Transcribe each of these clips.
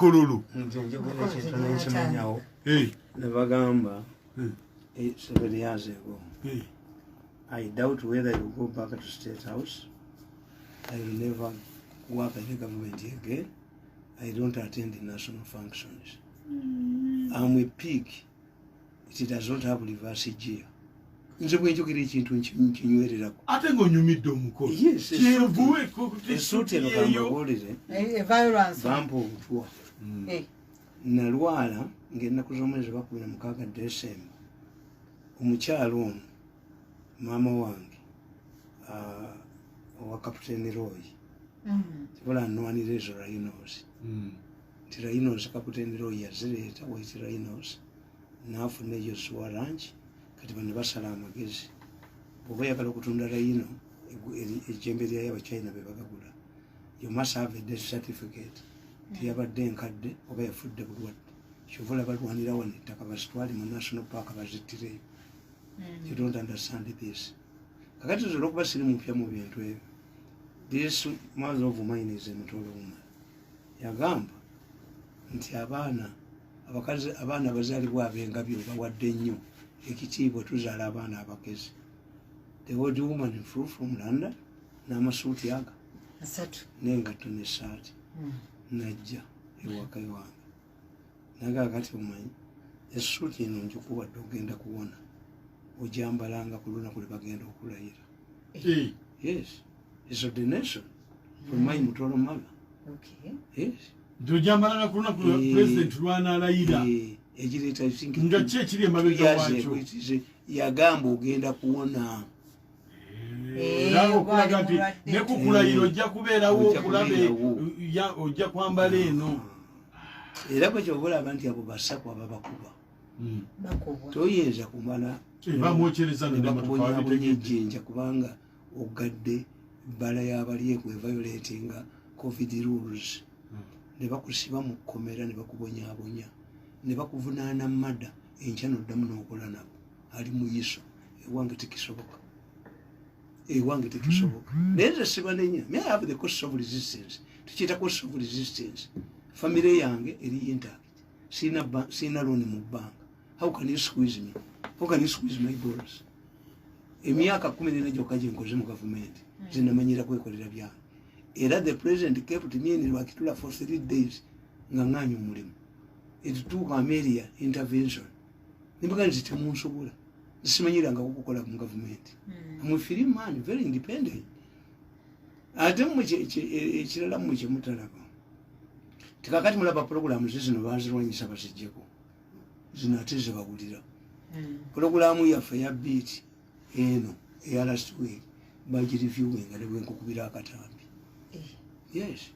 Kololo. Nze njogera ekintu nenkimanyawo. Eh, Ne bagamba 7 years ago, I doubt whether you go back to State House. I will never work in the government again. I don't attend the national functions. I'm a pig. It does not have reverse gear. Nze bwe njogera ekintu nkinywererako. Ate ng'onyumidde omukolo. Yes, Kyenvu esuuti eno kambabuulire, Violence. bampa obutwa. Nalwala ng'ennaku z'omwezi 16 Desemba. Omukyalo ono, maama wange, owa Captain Roy, tibula nnwanira ezo rhinos, nti rhinos Captain Roy yazireeta, white rhinos, n'afuna eyo suwarangi. Kati bano basala amagezi, bw'oba oyagala okutunda rhino, ejjembe lyayo Abachina be bagagula, you must have a death certificate, teyabadde enkadde oba yafudde bulwadde. Kyova olaba balwanira wano ettaka bazitwale mu national park bazittireyo. You don't understand this. Kakati nze olwokuba siri mupya mu bintu ebyo, this mother of mine is a Mutolo woman, yagamba nti abaana abakazi, abaana abazaalibwa ab'engabi obawadde nnyo ekitiibwa, tuzaala abaana abagezi. The old woman flew from London n'amasuuti aga Asatu. n'engatto n'essaati, najja ewaka ewange naga, kati omanyi essuuti eno njikuwadde, ogenda kuwona, ojambalanga ku lunaku lwe bagenda okulayira. Yes, it's ordination from my Mutolo mother. Yes. Nti ojambalanga ku lunaku lwa pulezidenti lw'anaalayira. Eh, egireeta I think Nga ki ekiri emabega years waakyo? ago, yagamba ogenda kuwona. Era okulaga nti Gwali ne ku kulayira ojja kubeerawo Ojja okulabe kubeerawo. ojja kwambala eno. Era bwe kyova olaba nti abo basaku ababakuba, Bakubwa. toyinza kumala Bamwokyereza ne n'emmotoka bakubonyabonya wabitegedde. ejjinja kubanga ogadde bbala y'abalyeku eviolatinga COVID rules, ne bakusiba mu kkomera ne bakubonyabonya ne bakuvunaana mada, enkya noddamu n'okola nabo. Ali muyiso ewange tekisoboka, ewange tekisoboka. Naye nze sibanenya. May I have the cost of resistance, tukiyita cost of resistance. Famire yange eri intact, sina loan mu banka. How can you squeeze me? How can you squeeze my balls? Emyaka 14 gyokka gyenkoze mu gavumenti, zinamanyira kwekolera byange. Era the president kept me in Rwakitura for 3 days nga ŋŋanya omulimu. It took Amelia intervention. Nimbaga nti temunsobola, nsimanyiranga kukukola mu gavumenti. I'm a free man, very independent. Ate mmwe ekirala mmwe kyemutalaba, tikakati mulaba puroguramu zizino bazirwanyisa bazijjeko zino, ate zebawulira. Puroguramu yaffe ya beat eno eya last week bagireviewinga nebwenkukubira akatambi. Yes,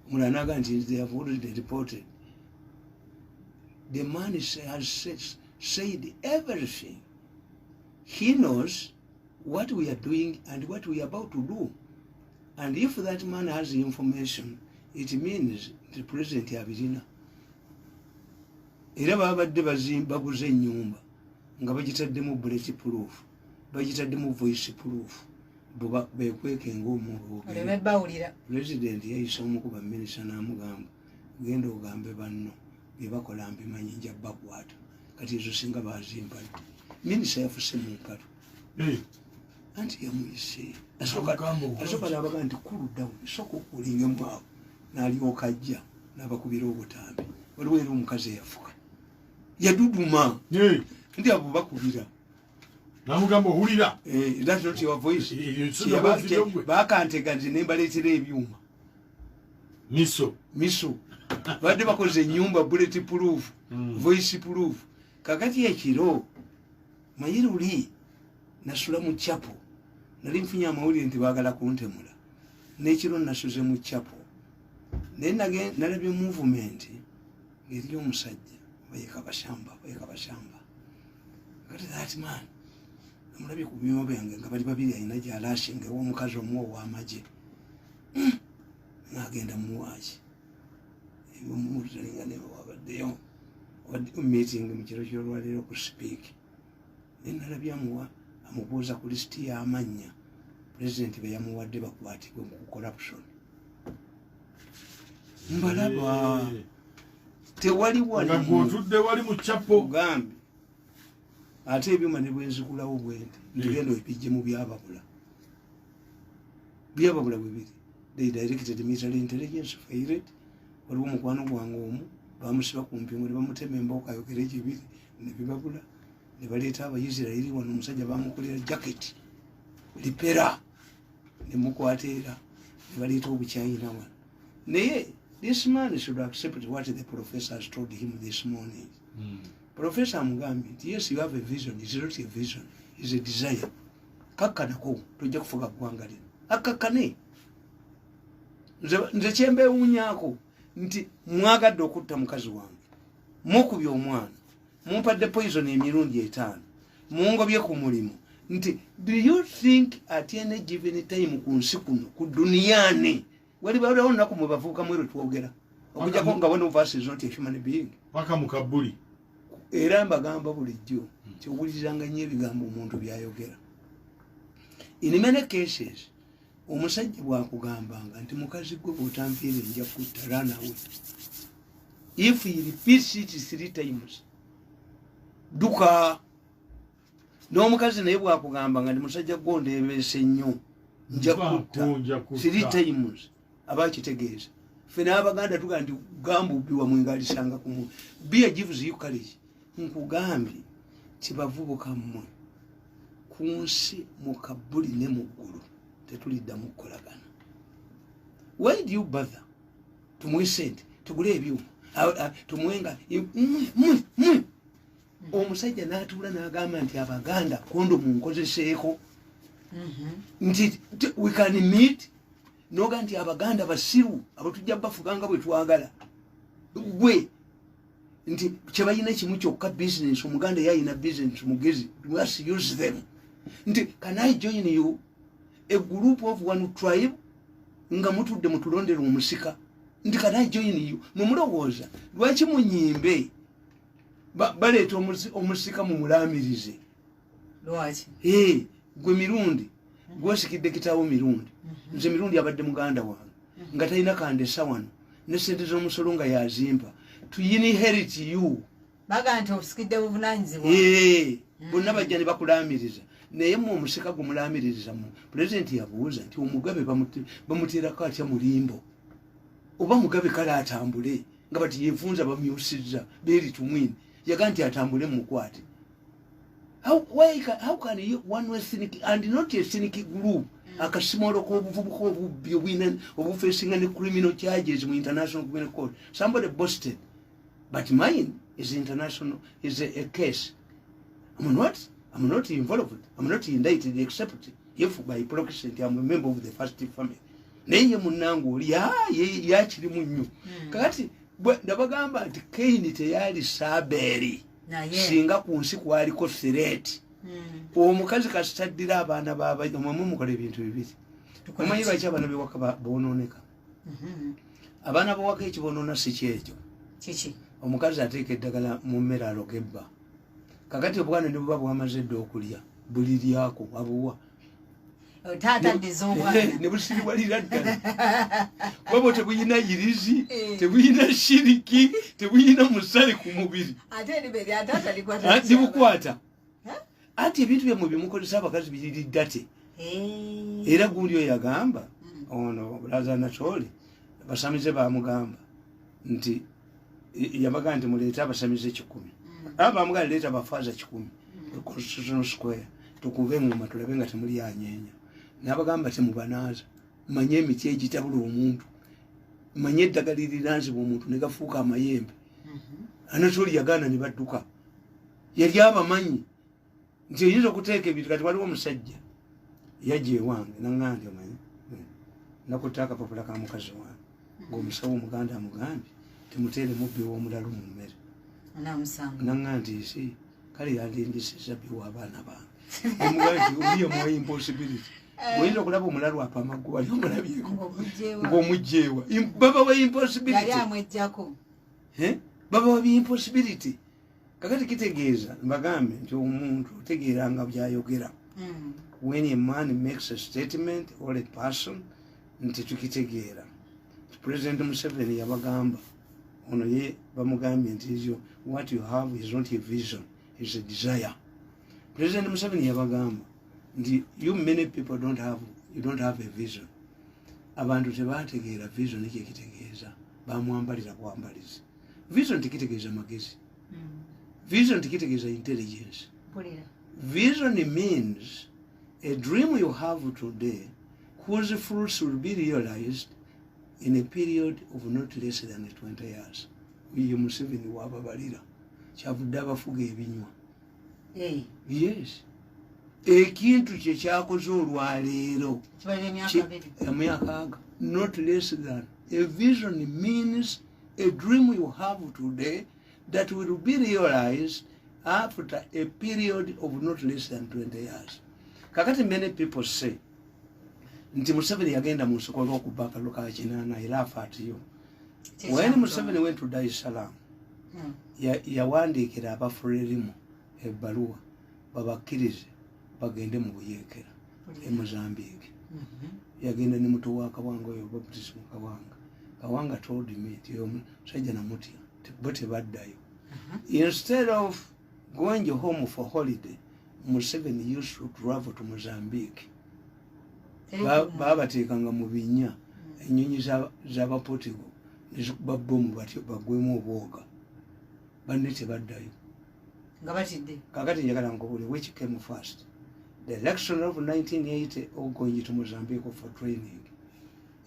omulala naga nti they have already reported. The man has said everything. He knows what we are doing and what we are about to do, and if that man has the information, it means the president abirina. Era babadde baguze ennyumba nga bagitaddemu bullet proof, bagitaddemu voice proof, bekwekenga omuntu. Oleme bawulira. President yayise omu ku baminisita n'amugamba, genda ogambe banno byebakola mbimanyi, nja bakwata. Kati ezo singa bazimpadde, minisita yafuse mu mpalo. Anti yamuyise Amugamba asooka nabaga nti cool down, sooka okulingamu awo, n'alyoka ajja n'abakubira obutambi. Waliwo era omukazi eyafuka yaduduma nti abo bakubira. Namugamba owulira. Eh, that's not your voice. Eh, eh, si ddoboozi lyo ggwe. Bakantega nti nembaleetera ebyuma. Miso. Miso. Badde bakoze enyumba bullet proof, voice proof. Kakati ekiro manyi luli nasula mu chapel, nali nfunye amawulire nti baagala kuntemula, n'ekiro nasuze mu chapel, naye nalabye movement ng'eri omusajja bayekabashamba bayekabashamba. Kati that man namulabye ku byuma byange nga bali babiri, alina gyalashinga ew'omukazi omu ow'amagye. Nagenda muwaaki mutalinga wabaddeyo meeting mu kiro kyolwaleero ku speak, naye nalabye amuwa amubuuza ku lisiti y'amannya pulezidenti be yamuwadde bakwatibwe mu corruption. Mbalaba. Tewali wali. Nga gw'otudde wali mu chapo. Ogambe. Ate ebyuma ne bwenzikulawo bwente. Ntugenda ebijje mu byababula. Byababula bibiri. They directed military intelligence failed. Waliwo mukwano gwange omu bamusiba ku mpingu ne bamutema embooko ayogere gibiri ne bibabula. Ne baleeta Abayisirayiri wano, omusajja bamukolera jacket lipera ne mukwata era ne baleeta obukyayina wano. Naye this man should accept what the professor has told him this morning. Professor amugambye nti yes, you have a vision. It's not a vision, it's a desire. Kakkanako, tojja kufuga ggwanga lino. Akkakkane. Nze kyembeewuunyaako nti mwagadde okutta mukazi wange, mukubye omwana, mumpadde poison emirundi 5, mungobye ku mulimu. Nti do you think at any given time ku nsi kuno, ku duniyani, wali bawulawo olunaku mwe bavuuka mweru twogera okujjako nga one of us is not a human being. Paka mu kabuli. Era mbagamba bulijjo nti owulirizanga nnyo ebigambo omuntu by'ayogera. In many cases, omusajja bw'akugambanga nti mukazi gwe bw'otanfiire nja kutta, run away. If he repeats it 3 times, dduka. N'omukazi naye bw'akugambanga nti musajja gwe ondeebeese nnyo, nja kutta, Nja kutta. 3 times, aba akitegeeza. Ffe n'Abaganda tugamba nti gamba obbi wammwe ng'alisanga ku muntu. Beer gives you courage. Nkugambye nti bavubuka mmwe ku nsi mu kabuli ne mu ggulu tetuliddamu kukolagana. Why do you bother? Tumuwe sente, tugule ebyuma, tumuwe nga mmwe, mmwe. Omusajja n'atuula n'agamba nti Abaganda kondomu nkozeseeko. Nti we can meet. Noga nti Abaganda basiru, abo tujja bafuga nga bwe twagala. Gwe nti kye balina kimu kyokka business, Omuganda yayina business mugezi, we must use them. Nti can I join you a group of one tribe nga mutudde mutulondera omusika? Nti can I join you? Mwe mulowooza lwaki munyimbe baleeta omusika mumulamirize? Lwaki? Gwe Mirundi, gwosikidde kitaawo Mirundi. Nze Mirundi abadde muganda wange nga talina kandesa wano ne sente z'omusolo nga yazimpa. To inherit you. Baga nti obusikidde buvunaanyizibwa. Bonna bajja ne bakulamiriza. Naye mmwe omusika gwe mulamiriza mu. Pulezidenti yabuuza nti omugabe bamuteerako atya mulimbo? Oba mugabe kale atambule nga bati yeefunza bamyusizza Beeri Tumwine. Yaga nti atambule mukwate. How can you one ethnic and not a ethnic group akasimolo k'obuvubuka obubbi obwina obufesinga ne criminal charges mu International Criminal Court? Somebody boasted, but mine is international, is a case. I'm not involved. I'm not indicted except if by proxy I'm a member of the first family. Naye ye munnange oli, ye yakirimu nnyo. Kakati ndabagamba nti Kaini teyali Sabeeri. Naye. Singa ku nsi kwaliko threat. Omukazi kasitaddira abaana b'aba-, omwe mukola ebintu bibiri. Tukola Omanyi ki? lwaki abaana b'ewaka boonooneka? Abaana b'ewaka ekibonoona si kyekyo. Kiki? Omukazi ateeka eddagala mu mmere aloga ebba. Kakati obwana ne buba bwamaze dda okulya, buliryako, abuwa. Taata addiza obwana. Ne busiriwalira ddala. Kuba tebuyina yirizi, tebuyina shiriki, tebuyina musale ku mubiri. Ate eribe lya taata likwata Anti litya? libukwata. Eh? Anti ebintu byammwe bye mukozesa abakazi biri ddate. Era gundi oyo yagamba, ono Brother Anatoli, abasamize bamugamba nti yabaga nti muleete abasamize 100. Aba bamugamba leeta abafaaza 100. Constitutional Square. Tukube engoma tulabe nga temuli anyeenya. N'abagamba temubanaaza. Manye emiti egitabula omuntu. Manye eddagala eriranzibwa omuntu ne gafuuka amayembe. Anatoli yagaana ne badduka. Yali abamanyi nti oyinza okuteeka ebintu. Kati waliwo omusajja yajja ewange n'aŋŋamba nti omanyi, nakutte akapapula ka mukazi wange ng'omusawo omuganda amugambye temuteere mubbi w'omulalu mu mmere. Anaamusanga. N'aŋŋamba nti si kale yandindisizza bbi w'abaana bange. Omugambye nti oli omuwa impossibility. Oyinza okulaba omulalu apama gwe wali omulabyeko. Ng'omugyewa. Ng'omugyewa. Baba wa impossibility. Yali amweggyako. Baba wa impossibility. Kakati kitegeeza mbagambe nti omuntu otegeeranga by'ayogera. When a man makes a statement or a person nti tukitegeera. President Museveni yabagamba, ono ye bamugambye nti what you have is not a vision, it's a desire. President Museveni yabagamba nti you many people don't have, you don't have a vision. Abantu tebategeera vision ekyo ekitegeeza, bamwambalira bwambalizi. Vision tekitegeeza magezi. Vision tekitegeeza intelligence. Mpulira. Vision means a dream you have today whose fruits will be realized in a period of not less than 20 years. Ye Museveni wababalira, kyavudde abafuga ebinywa. Eh, Yes, ekintu kye kyakoze olwaleero kibalira emyaka 20. Emyaka aga, not less than. A vision means a dream you have today that will be realized after a period of not less than 20 years. Kakati many people say nti Museveni yagenda mu nsiko olwokuba akalulu ka 80. I laugh at you. When Museveni went to Dar es Salaam, yawandiikira abafulerimu ebbaluwa babakkirize bagende mu buyeekera e Mozambique. Yagenda ne muto wa Kawanga oyo, Baptist Kawanga. Kawanga told me nti oyo musajja namutya, bo tebaddayo. Instead of going home for holiday, Museveni used to travel to Mozambique. Babateekanga mu binnya, ennyonyi z'abaportugal nezikuba bomu batyo bagwemu obwoga, banne tebaddayo. Nga batidde. Kakati njagala nkubule, which came first, the election of 1980 or going to Mozambique for training?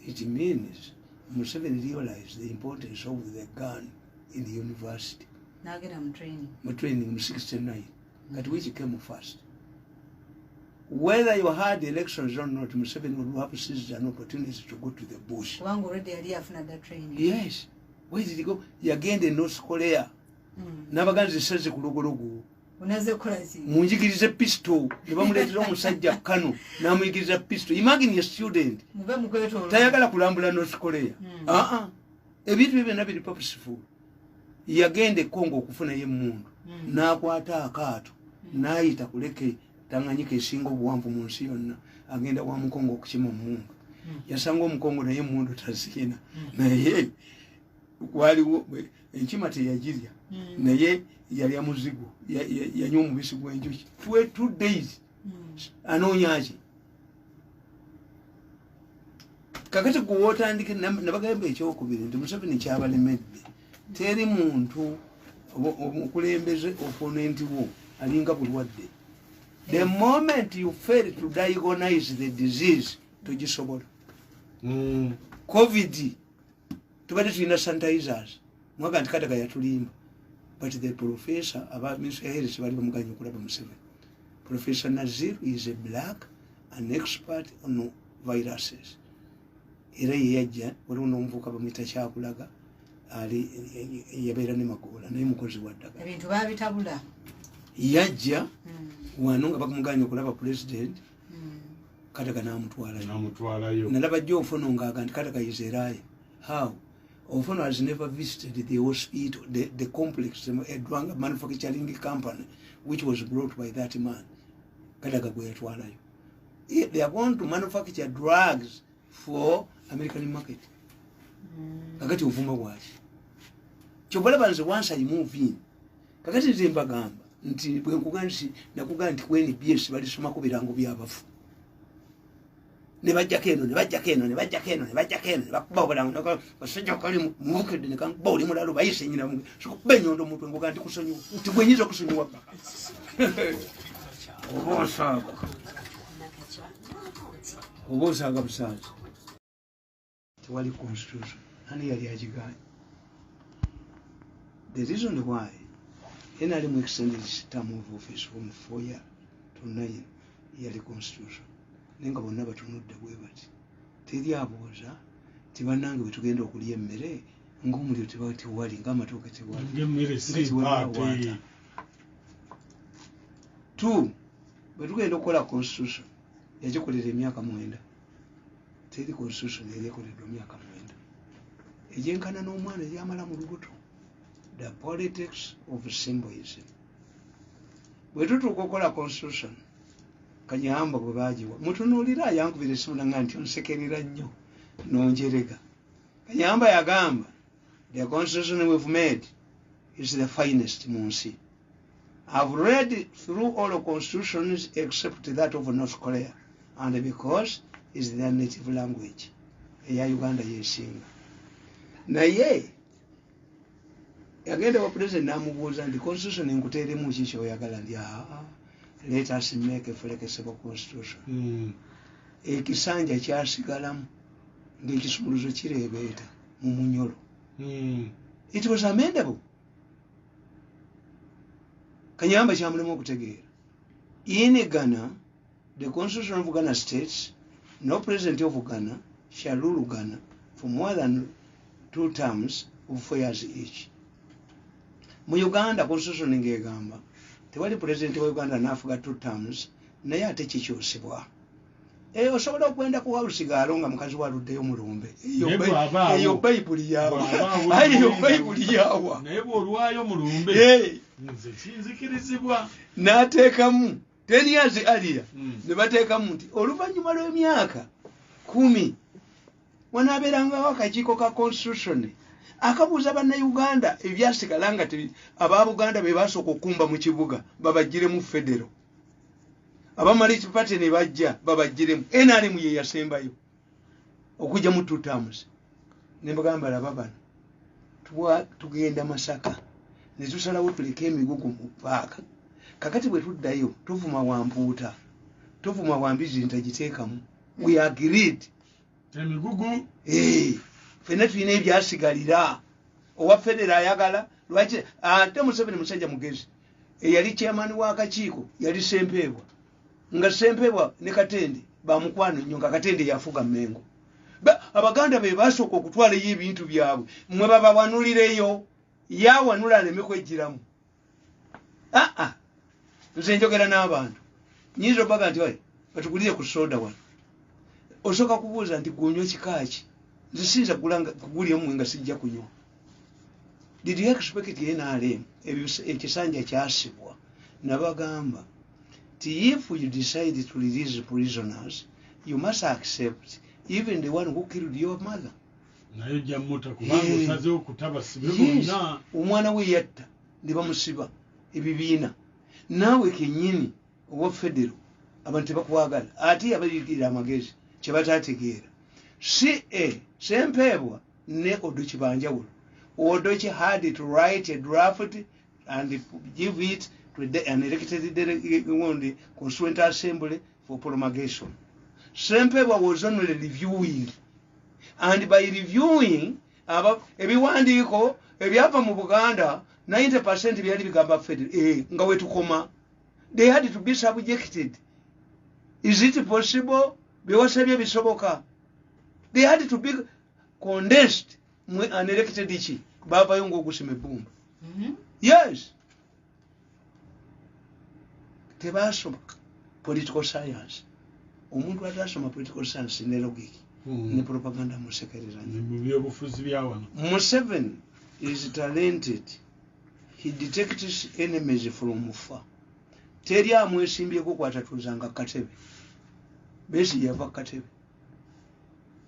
It means Museveni realized the importance of the gun in the university. N'agenda mu training. Mu training mu 69. Kati which came first? Whether you had elections or not, Museveni would have seized an opportunity to go to the bush. Kubanga already yali afuna dda training. Yes. Where did he go? Yagenda e North Korea. N'abaganzi seze ku lugologo. Unaze kukola ki? Munjigirize pistol. Ne bamuleetera omusajja kano n'amuyigiriza pistol. Imagine a student Mube mukwetooloola. Tayagala kulambula North Korea. Aa, ebintu bye byonna biri purposeful. Yagenda e Congo okufunayo emmundu. N'akwata akaato n'ayita ku Lake Tanganyika esinga obuwanvu mu nsi yonna, agenda wa Mukongo okukima omundu. Yasanga Omukongo naye emundu taziina, naye waliwo enkima teyagirya. Naye yalya muzigo, yanywa omubisi gw'enjuki. 2 days. Anoonya ki kakati guwotandike? Nabagamba ekyokubiri nti Museveni kyabalemedde, teri muntu omukulembeze opponent wo alinga bulwadde. The moment you fail to diagnose the disease, togisobola. COVID tubadde tulina sanitizers, mwaga nti Kadaga yatulimba, but the professor aba Ministry ya Health bali bamuganye okulaba Museveni. Professor Nazir is a black, an expert on viruses. Era ye yajja, waliwo n'omuvubuka bamuyita Kyakulaga, ali yabeera ne Magoola, naye mukozi wa ddagala. Ebintu babitabula. Yajja wano nga bakumuganye okulaba president. Kadaga n'amutwalayo. Namutwalayo. Nalaba jjo Ofono ngaaga nti Kadaga is a liar. How? Ofono has never visited the hospital, the complex, a drug manufacturing company which was brought by that man Kadaga gwe yatwalayo. They are going to manufacture drugs for American market. Kakati ovuma bwaki? Kyobalaba nze once I move in, kakati nze mbagamba nti bwenkuga nti nakuga nti ku NBS balisomako birango byabafu, ne bajjako eno, ne bajjako eno, ne bajjako eno, ne bajjako eno, ne bakuba obulango, basajja kali mubukedde ne kankuba oli mulalo bayise nyina sikukuba enyondo mutwe, nkuga nti kusonyiwa nti gwe nyinza okusonyiwa oba osaaga, oba osaaga busaazi. Tewali constitution. Ani yali agiganye? The reason why NRM extended its term of office from 4 year to 9 yali constitution, naye nga bonna batunudde bwe bati, teri abuuza ti bannange bwe tugenda okulya emmere ng'omuliro teba tewali, ng'amatooke tewali, ng'emmere nga si tewali mpaate. Awaata two, bwe tugenda okukola constitution, yagikolera emyaka 9. Teri constitution yali ekoleddwa myaka 9 egyenkana n'omwana eryamala mu lubuto. The politics of symbolism. Bwe tutuuka okukola constitution, Kanyamba bwe bagiwa mutunuulira, ayankubira esimu nanga nti onsekerera nnyo nonjerega. Kanyamba yagamba the constitution we've made is the finest mu nsi. I've read through all the constitutions except that of North Korea, and because it's their native language. Eya Uganda yesinga. Naye yagenda wa president n'amubuuza nti constitution nkuteeremu ki kyoyagala, nti aa, let us make a flexible constitution. Ekisanja kyasigalamu ng'ekisumuluzo kireebeeta mu munyolo. It was amendable. Kanyamba kyamulema okutegeera. In Ghana, the constitution of Ghana states no president of Ghana shall rule Ghana for more than two terms of 4 years each. Mu Uganda constitution ng'egamba tewali president wa Uganda n'afuga two terms, naye ate kikyusibwa. Osobola okwenda ku house girl nga mukazi waluddeyo mulumbe. Naye bw'abaawo- Eyo Bayibuli yawa? Bw'abaawo Aye, eyo mulumbe. Bayibuli yawa? Naye bw'olwayo mulumbe, nze kinzikirizibwa. N'ateekamu 10 years earlier, ne bateekamu nti oluvannyuma lw'emyaka 10 wanaabeerangawo akakiiko ka constitution akabuuza Bannayuganda ebyasigala nga aba Buganda be basooka okumba mu kibuga babagiremu federo, aba multiparty ne bajja babagiremu, NRM ye yasembayo okujja mu two terms. Ne mbagamba, laba bano, tugenda Masaka ne tusalawo tuleke emigugu mu paaka. Kakati bwe tuddayo tuvuma wampuuta, tuvuma wambizi, ntagiteekamu. We agreed. Emigugu. Eh, ffenna tulina ebyasigalira. Owa federo ayagala lwaki? Ate Museveni musajja mugezi. Eyali chairman w'akakiiko yali Ssempeebwa, nga Ssempeebwa ne Katende bamukwano nnyo, nga Katende yafuga Mengo. Abaganda be basooka okutwalayo ebintu byabwe, mwe babawanulireyo, yawanula aleme kwejjiramu. Aa, nze njogera n'abantu, nyinza obaga nti, "Oye, batugulire ku soda wano." Osooka kubuuza nti gunywa kikaaki? Nze siyinza kugulya mmwe nga sijja kunywa. Did you expect NRM? Ekisanja kyasibwa. Nabagamba ti if you decide to release prisoners, you must accept even the one who killed your mother. Naye ojja muta kubanga osazeewo kutabasibe Yes. bonna. Omwana we yatta ne bamusiba ebibiina, naawe kennyini owa federo abantu tebakwagala. Ate yabayigira amagezi kyebatategeera. Ca Sempeebwa ne Odoki banjawulo. Odoki had to write a draft and give it to an elected constituent assembly for promulgation. Sempeebwa was only reviewing, and by reviewing ebiwandiiko ebyava mu Buganda, 90 byali bigamba federal. Nga wetukoma, they had to be subjected. Is it possible? Bewasabye bisoboka? They had to be condensed mu an elected ki, bavayo ngaogusima ebbumba. Yes, tebasoma political science. Omuntu atasoma political science ne logic ne propaganda musekerera nnyo. Mu byobufuzi bya wano. Museveni is talented. He detects enemies from far. Teri amwesimbyeko kwatatuuzanga katebe. Besigye yava ku katebe.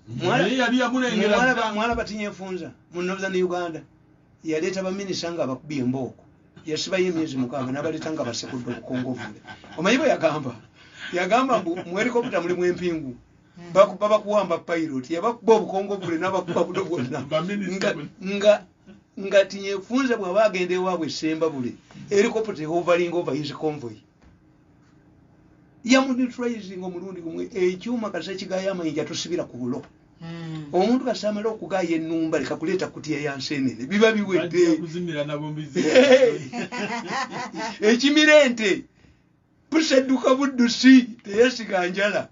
Naye yali yamulengera dda. Mwala batinyefunza mu Northern Uganda, yaleeta baminisita nga bakubye embooko, yasibayo emyezi 6 n'abaleeta nga basekudde obukongovule. Omanyi bwe yagamba? Yagamba mbu mu helicopter mulimu empingu, bakuwamba pilot. Yabakuba obukongovule n'abakuba buno bwonna. Baminisita Nga Tinyefunza bw'aba agenda ewaabwe Semba, buli helicopter hovering over his convoy. Yamuneutralizing omulundi gumwe. Ekyuma kasa kigaya amayinja, tosibira ku bulo. Omuntu kasa amala okugaya ennumba, leka kuleeta kutiya ya nsenene, biba biwedde. Bajja kuzimira nabo mbizi. Ekimira ente, pusa edduka buddusi, teyesiga njala.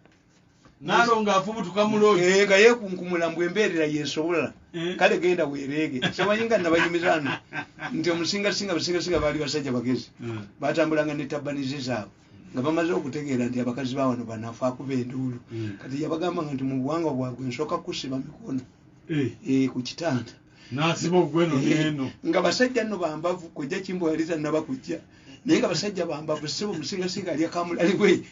Nalo ng'afubutuka mu loogi. Eh, nga yeekunkumula mbu embeerera yesobola. Kale genda weereege. Simanyi nga nabanyumiza nno nti omusingasinga, basingasinga baali basajja bagezi. Batambulanga ne tabanizi zaabwe nga bamaze okutegeera nti abakazi ba wano banafu, akuba enduulu. Kati yabagambanga nti mu buwangwa bwabwe nsooka kusiba mikono ku kitanda. N'asiba ogweno n'eno. Nga basajja nno bambavu, kojja Kimbo yali tannaba kujja, naye nga basajja bambavu. Ssebo, omusingasinga alya kamulali we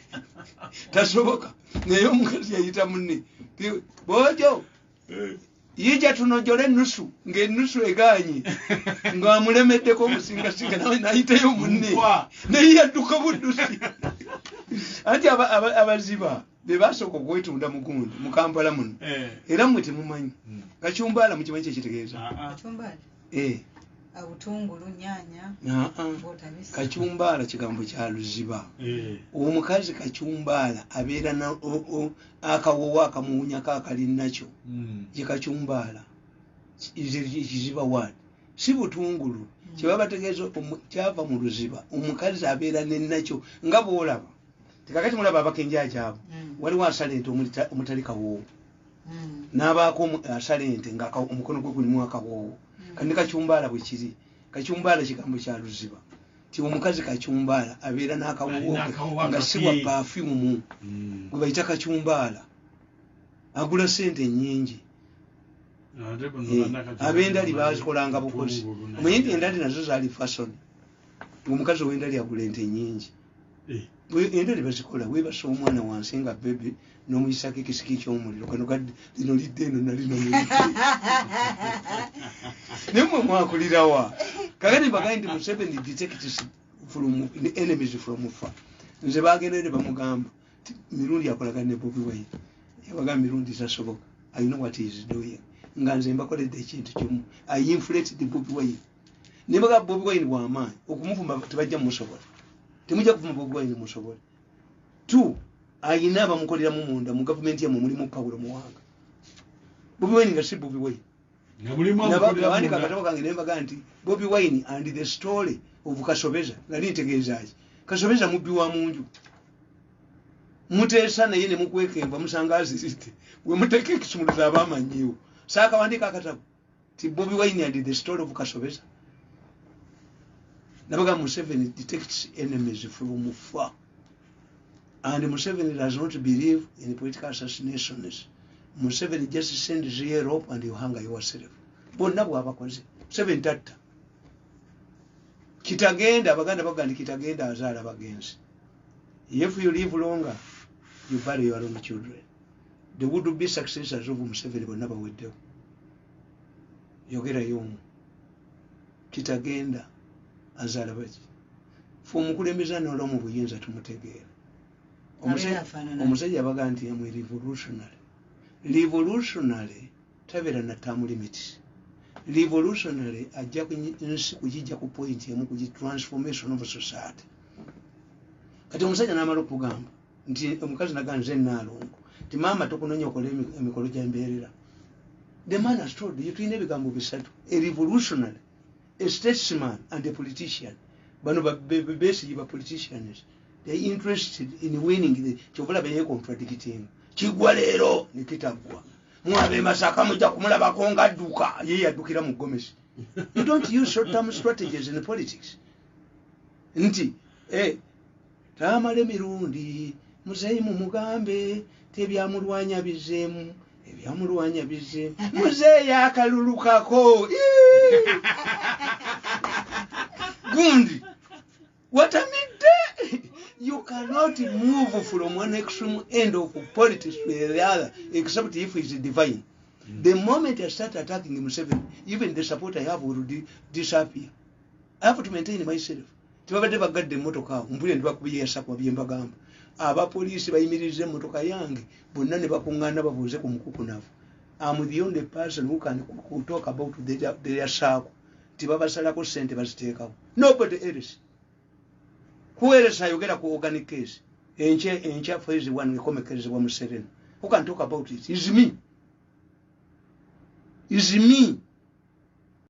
tasoboka, naye omukazi yayita munne, "Ti, bojo." Yija tunojole ennusu, ng'ennusu egaanye, ng'amulemeddeko omusingasinga, nawe n'ayitayo munne, naye yadduka buddusi. Anti abaziba be basooka okwetunda mu gundi mu Kampala muno. Era mmwe temumanyi. Kacyumbaala mukimanyi kyekitegeeza? Kacyumbaala? Eh. Obutungulu, nnyaanya, bw'otabisa. Kacyumbaala kigambo kya luziba. Omukazi kacyumbaala abeera na akawoowo akamuwunyako akali nakyo. Ye kacyumbaala. Kiziba word. Si butungulu. Kye baba bategeeza kyava mu luziba. Omukazi abeera ne nakyo nga bw'olaba. Tekakati mulaba abakenjaaja abo. Waliwo asala ente omutali kawoowo. N'abaako asala ente nga omukono gwe gulimu akawoowo. Kandi kacyumbaala bwe kiri. Kacyumbaala kigambo kya luziba. Ti omukazi kacyumbaala abeera n'akawoowo Alina ke akawoowo nga si wa akapye. perfume. Gwe bayita kacyumbaala. Agula ssente nnyingi. Ate bano bannakacyumbaala Ab'endali baazikolanga bukozi. butungulu na Omanyi nti endali nazo zaali fashion. Omukazi ow'endali agula ente nnyingi. Endali bazikola, weebasa omwana wansi nga baby n'omuyisako ekisiki ky'omuliro, kano kadde lino lidde eno nalino nelidde. Naye mmwe mwakulirawa? Kakati mbagaye nti Museveni detects from the enemies from far. Nze bagendayo ne bamugamba ti Mirundi akolagana ne Bobi Wine. Yabagamba Mirundi tasoboka, I know what he is doing. Nga nze mbakoledde ekintu kimu, I inflated Bobi Wine. Ne mbagamba Bobi Wine bw'amaanyi okumuvuma tebajja mumusobola, temujja kuvuma Bobi Wine musobole. Two, ayina abamukoleramu munda mu gavumenti yammwe, mulimu Pawulo Muwanga. Bobi Wine nga si Bobi Wine. Nga mulimu amukolera Nawandika munda. akatabo kange ne mbaga nti Bobi Wine and the story of Kasobeza. Nali ntegeeza ki? Kasobeza mubbi wa munju. Muteesa naye ne mukwekemba, musanga aziridde, we muteeka ekisumuluzo aba amanyiiwo. Saakawandika akatabo ti Bobi Wine and the story of Kasobeza. Nabaga Museveni detects enemies from far, and Museveni does not believe in political assassinations. Museveni just sends you a rope and you hang yourself. Bonna bwabakoze. Museveni tatta kitagenda. Abaganda baga nti kitagenda azaala bagenzi. If you live longer, you bury your own children. The would be successors of Museveni bonna baweddewo. Yogerayo omu. Kitagenda azaala baki? Fe omukulembeze anola mu buyinza tumutegeera. Abeera afaanana. Omusajja abaga nti amwe revolutionary. Revolutionary tabeera na term limits. Revolutionary ajja ku nsi kugijja ku point emu, ku transformation of society. Kati omusajja n'amala okugamba nti omukazi naga nze Naalongo ti maama tokunonya okola emikolo gyembeerera. The man has told you, tulina ebigambo bisatu: a revolutionary, a statesman and a politician. Bano Besigye ba politicians. They are interested in winning the kyova olaba ye contradicting. Kigwa leero nekitaggwa. Mwabe Masaka mujja kumulabako ng'adduka, ye yaddukira mu gomesi. You don't use short term strategies in politics. Nti Tamale Mirundi muzeeyi mumugambe tebyamulwanya bizeemu, ebyamulwanya bizeemu, muzeeyi akalulukako. Ii! Gundi watamidde. You cannot move from one extreme end of politics to the other except if it's divine. The moment I start attacking Museveni, even the support I have will disappear. I have to maintain myself. Tebabadde bagadde emmotoka awo, mpulire ndibakubye yasakwa bye mbagamba. Abapoliisi bayimiriza emmotoka yange bonna ne bakuŋŋaana babuuze ku mukukunavu. Am the only person who can talk about their SACCO. Tibabasalako ssente baziteekawo. Nobody else. Who else ayogera ku organic case? Enkya enkya phase 1 ekomekerezebwa mu Serena. Who can talk about it? Is me. Is me.